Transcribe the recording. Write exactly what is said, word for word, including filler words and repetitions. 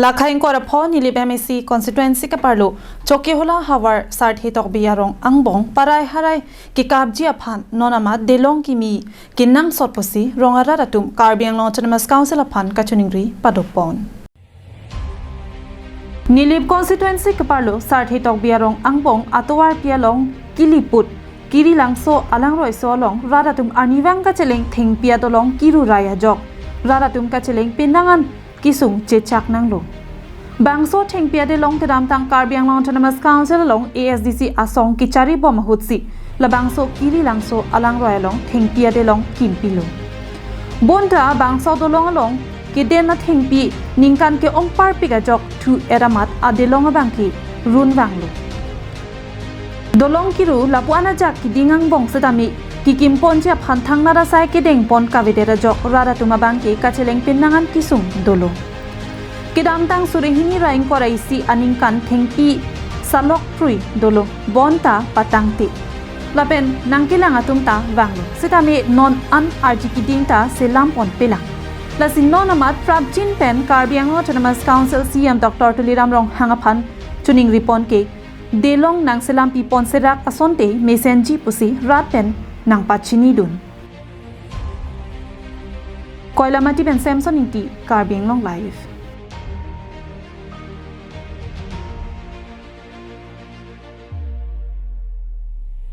Lakha ingkoi ra pho Nilip M A C constituency keparlo Chokihola havar Sarthe Tokbi arong angbong parai harai kekapji aphan non amat delong kimi kenangsot pusi rong arat atum Karbi Anglong Autonomous Council aphan kachiningri padopon. Nilip constituency keparlo Sarthe Tokbi arong angbong atovarpi along Kiliput Kirilangso alangroiso along rat atum arnivang kacheleng thengpi adolong kiru rai ajok rat atum kacheleng penang an kesung chechak nanglo. Bangso thengpi adelong kedamtang Karbi Anglong Autonomous Council along A S D C asong kechari bom ahutsi labangso Kirilangso alangroi along thengpi adelong kimpilo. Bonta bangso dolong along keden athengpi ningkan ke-ongparpik ajok thu-et amat adelong abangke runvanglo. Dolong kiru lapu-an ajak keding angbong setame kekimponji aphan thangnat asai kedengpon kavedet ajok rat atum abangke kacheleng penang an kesung dolo. Kedamtang suri hini ra ingkoi ra isi aningkan thengpi salok prui dolo bonta patangte. Lapen nangkelang atum ta vanglo. Setame non an arji keding ta selamponpelang. Lasi non amat prapjin pen Karbi Anglong Autonomous Council C E M Doctor Tuliram Ronghang aphan chiningripon ke delong nangselampiponserak asonte mesenji pusi rat pen nangpachinidun. Koilamati pen Samson Ingti, Karbi Anglong Live.